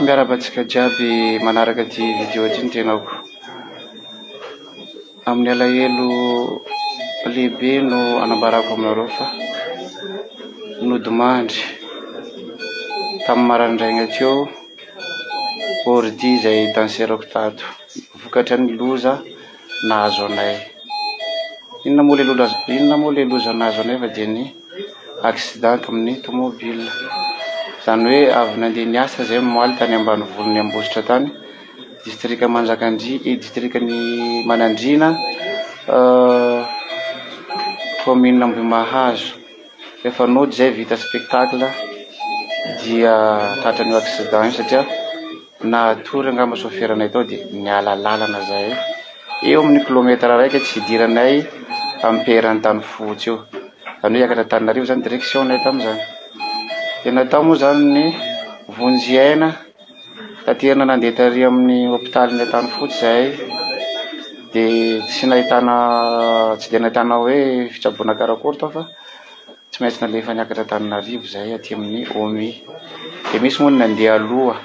Miarahaba antsika jiaby manaraka ity vidéo ity ny tenako. Amin'ny alahelo lehibe no anambarako aminareo fa nodimandry tamin'ny maraindraigna teo ordi izay danserako tato vokatra ny loza nahazo anay. Inona moa ilay loza, inona moa ilay loza nahazo anay fa dia ny accident tamin'ny tomobile. Izany hoe avy nandeha niasa izay omaly tany ambanivolon'i Ambositra tany, distrika Manjakandria, distrikan'i Manandriana, commune Ambohimahazo. Rehefa nody izay vita spectacle dia tratran'io accident io satria nahatory angamba chauffeur-nay tao dia niala lalana zahay. Eo amin'ny kilometatra raika tsy hidiranay amin'ny Peran'Antanifotsy eo. Izany hoe hiakatra Antananarivo izany direction-nay tamin'izany. Dia natao moa izany ny vonjy aina, taterina nandeha tary amin'ny hopitalin'ny Antanifotsy izahay. Dia tsy nahitana, tsy dia nahitana hoe fitsaboana karakory tao fa tsy maintsy nalefa niakatra Antananarivo izahay aty amin'ny HOMI. Dia misy moa ny nandeha aloha,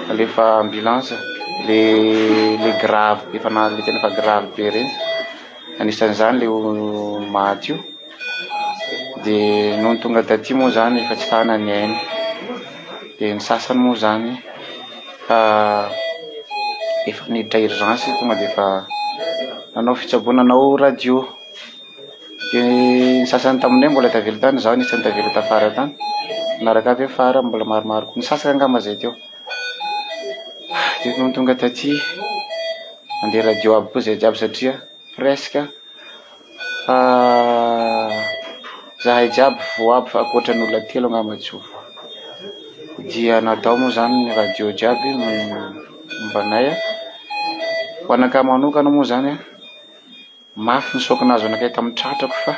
nalefa ambulance, le le grave be efa le tena efa grave be ireny. Anisan'izany ilay maty io. Dia nony tonga taty moa izany efa tsy tana ny ainy. Dia ny sasany moa izany efa niditra urgence tonga dia efa nanao fitsaboana, nanao radio. Dia ny sasany taminay mbola tavela tany, izaho anisan'ny tavela tafara tany, nanaraka avy afara mbola maromaro koa, nisasaka angamba izay teo. Dia nony tonga taty, nandeha radio aby koa izahay jiaby satria presque zahay jiaby voa aby fa ankoatran'ny olona telo angamba tsy ho voa. Dia natao moa izany ny radio jiaby momba anay. Ho anakahy manokana moa izany an. Mafy ny choc nahazo anakay tamin'ny tratrako fa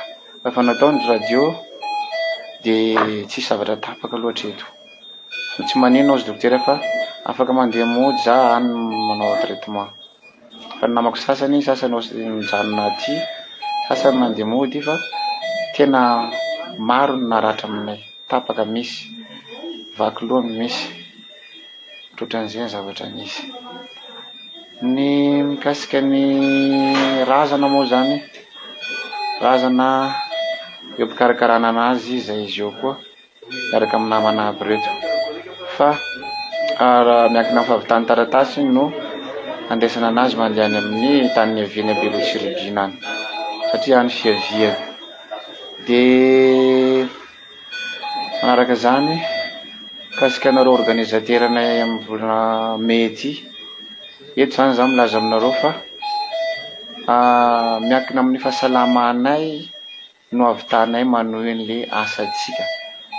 rehefa natao ny radio dia tsisy zavatra tapaka aloha hatreto. Tsy manino hozy dokotera fa afaka mandeha mody za any manao traitement. Fa ny namako sasany, sasany mijanona aty, sasany mandeha mody fa tena maro ny naratra aminay. Tapaka misy, vaky loha misy. Ohatran'izay ny zavatra nisy. Ny mikasika ny razana moa izany, razana eo am-pikarakarana an'azy izay izy eo koa miaraka amin'ny namana aby ireto. Fa raha miankina amin'ny fahavitan'ny taratasy no handraisana an'azy mandeha any amin'ny tany niaviany Beloha Tsiribihina any satria any fiaviany. Dia manaraka izany, mikasika anareo organisateur-nay amin'ny volana mey ity, eto izany izaho milaza aminareo fa miankina amin'ny fahasalamanay no ahavitanay manohy an'ilay asantsika.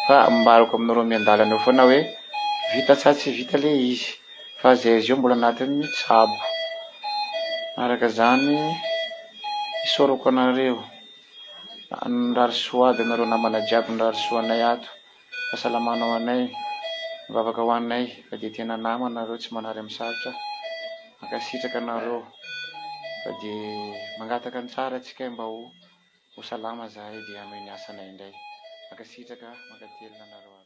Fa ambarako aminareo miandalana eo foana hoe vita sa tsy vita ilay izy, fa izay izy io mbola anatin'ny mitsabo. Araka izany, isaorako anareo. Mirary soa aby anareo namana jiaby mirary soa anay ato fahasalamana ho anay mivavaka ho anay fa dia tena namana nareo tsy manary amin'ny sarotra mankasitraka anareo fa dia mangataka ny tsara antsika mba ho ho salama zahay dia hanohy ny asanay indray mankasitraka mankatelina anareo.